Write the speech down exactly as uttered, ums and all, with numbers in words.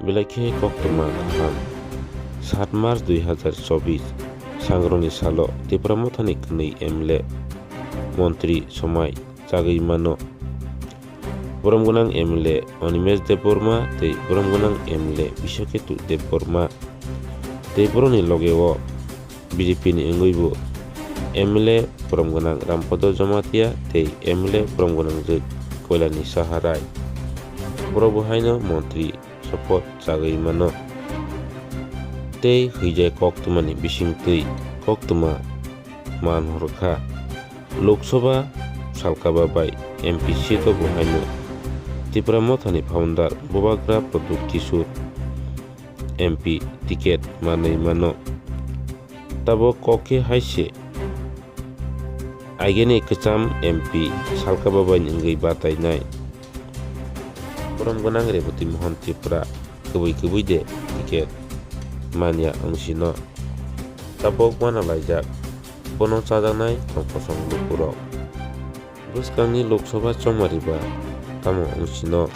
Belai khe koktwma kaham. Saat March dui hazar chobbish sangroni salo Tipra Mothani kwnwi M L A montri somai chagwi mano. Borom gwnang M L A Animesh Debbarma tei borom gwnang M L A Biswaketu Debbarma tei borokni logeo B J P ni wngwibo M L A borom gwnang Rampada Jamatia tei M L A borom gwnang Koilani Saha Rai. Borok bo haino montri sopoth chagwi mano. Tei hwijai koktwmani bisingtwi koktwma man hor kha. Lok Sabha salka babai M P seat o bo haino Tipra Mothani founder Bubagra Pradyot Kishore M P ticket manwi mano. Tabok kok khe hai se aigeni kwcham M P salka babaini wngwi batainai. Borom gwnang Reboti Mohan Tripura kwbwi kwbwi de ticket manya wngsino. Tabok uanalaijak bono chajaknai tongkosong lukurok. Bwskangni Lok Sabha chongmariba tamo wngsino.